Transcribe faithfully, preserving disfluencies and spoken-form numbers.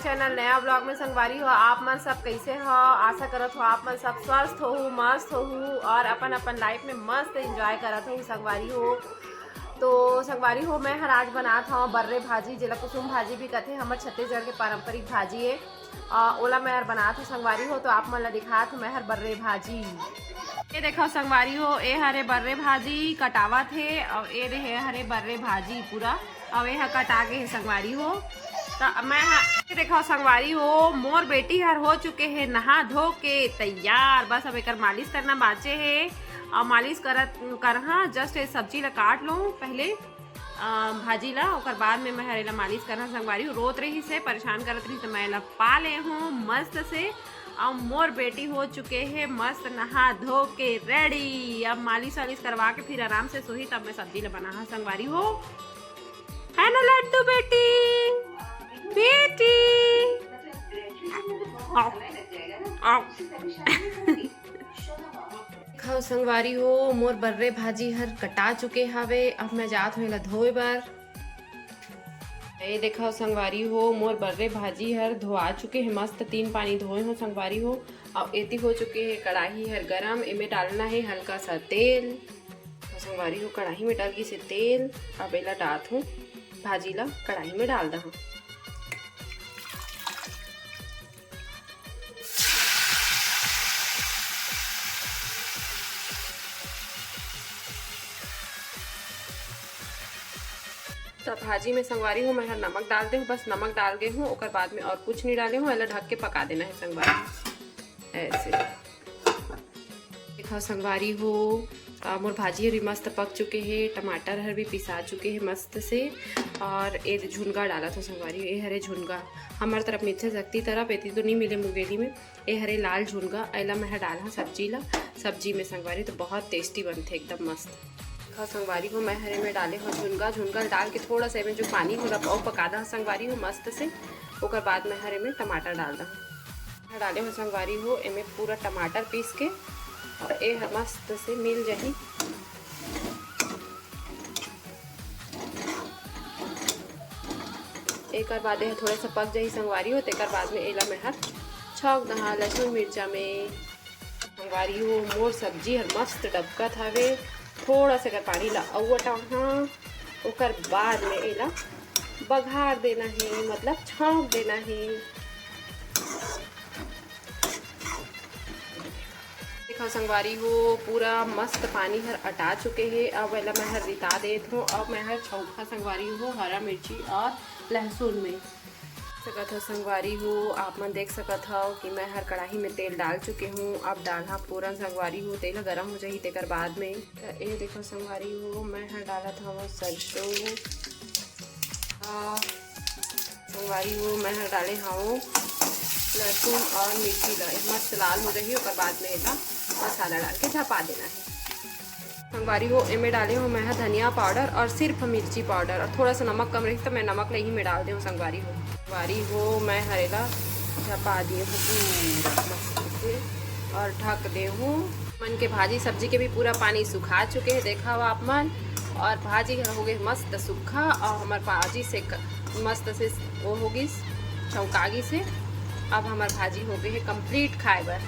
Channel नया blog में संगवारी हो, आप मन सब कैसे हो? आशा करत हो आप मन सब स्वस्थ हो, मस्त हो और अपन अपन लाइफ में मस्त एंजॉय करत हो संगवारी हो। तो संगवारी हो, मैं हर आज बनात हव बर्रे भाजी, जेला कुसुम भाजी भी कथे, हमर छत्तीसगढ़ के पारंपरिक भाजी है। आ, ओला मैं हर बनात हव संगवारी हो, तो आप मन ला दिखात हव मैं हर बर्रे भाजी। ये देखो संगवारी हो, ए हरे बर्रे भाजी कटावत हे और ए दे हरे बर्रे भाजी पूरा, और ये कटा गे हे संगवारी हो। तो मैं हा, ये देखो संगवारी हो, मोर बेटी हर हो चुके हे नहा धो के तैयार। बस अब एकर मालिश करना बाचे हे और मालिश करत करहा। जस्ट ये सब्जी ला काट लो पहले, अ, भाजी ला, ओकर बाद में मैं हर एला मालिश करहा संगवारी हो। रोत रही से परेशान करत रही तो मैं एला पा ले हूँ मस्त से। अब मोर बेटी हो चुके हे मस्त नहा धो के रेडी। अब मालिश वालिश करवा के फिर आराम से सोही, तब मैं सब्जी ला बनाहा संगवारी हो, है ना लड्डू बेटी? बेटी आओ, आओ। खाओ संगवारी हो, मोर बर्रे भाजी हर कटा चुके हवे। अब मैं जात हूँ एला धोए बर। ये देखो संगवारी हो, मोर बर्रे भाजी हर धोआ चुके हे, मस्त तीन पानी धोए हो संगवारी हो। अब एती हो चुके हे कढ़ाई हर गरम, एमे डालना हे हल्का सा तेल। तो संगवारी हो, कढ़ाई में डाल गिस हे तेल। अब एला डालत हूँ, भाजी ला कढ़ाई में डाल दहा। तो भाजी में संगवारी हो, मैं हर नमक डाल दे हूँ, बस नमक डाल गे हूँ, ओकर बाद में और कुछ नहीं डाले हूँ। एला ढक के पका देना है संगवारी, ऐसे। देखो संगवारी हो, आ, मोर भाजी हर भी मस्त पक चुके हे, टमाटर हर भी पिसा चुके हे मस्त से। और ए झुनगा डालत हो संगवारी हो, ए हरे झुनगा, हमर तरफ मिलथे शक्ति तरफ, एती तो नहीं मिले मुंगेली में। ए हरे लाल झुनगा, एला मैं ह डालहा सब्जी ला, सब्जी में संगवारी तो बहुत टेस्टी बनथे, एकदम मस्त। देखो संगवारी हो, मैं हरे में डाले हो झुनगा, झुनगा डाल के थोड़ा सा एमे जो पानी हो रहा, अउ पका दहा संगवारी हो मस्त से। ओकर बाद मैं हरे में टमाटर डाल दहा। डाले हो संगवारी हो एमे पूरा टमाटर पीस के, और ए ह मस्त से मिल जाही। एकर बाद ए ह थोड़ा सा पक जाही संगवारी हो, तेकर बाद में एला मैं हर छौंक दहा लहसुन मिर्चा में। संगवारी हो, मोर सब्जी हर मस्त डबकत हवे, थोड़ा सा एकर पानी ला अउ अटाहा, ओकर बाद में एला बघार देना हे, मतलब छौंक देना हे। देखो संगवारी हो, पूरा मस्त पानी हर अटा चुके हे। अब एला मैं हर रिता देत हूँ। अब मैं हर छौंकहा संगवारी हो हरा मिर्ची और लहसुन में। सकत हो संगवारी हो, आप मन देख सकत हव कि मैं हर कढ़ाई में तेल डाल चुके हूँ। अब डालहा फोरन संगवारी हो, तेल ह गरम हो जाही तेकर बाद में। त ए देखो संगवारी हो, मैं हर डालत हव सरसों। आ, संगवारी हो, मैं हर डाले हव लहसुन और मिर्ची ला, ए मस्त लाल हो जाही, ओकर बाद में एला मसाला डाल के झपा देना है। संगवारी हो, एमे डाले हो मैं ह धनिया पाउडर और सिर्फ मिर्ची पाउडर, और थोड़ा सा नमक कम रही तो मैं नमक ला इही में डाल दे हूँ संगवारी हो। संगवारी हो, मैं हर एला झपा दिए हूँ पूरा मस्त से और ढक दे हूँ। मन के भाजी सब्जी के भी पूरा पानी सुखा चुके हैं, देखा हो आप मन। और भाजी हो गए मस्त सूखा और हमार भाजी से क-, मस्त से वो हो गई, चौका गई से। अब हमार भाजी हो गई है complete खाए बर।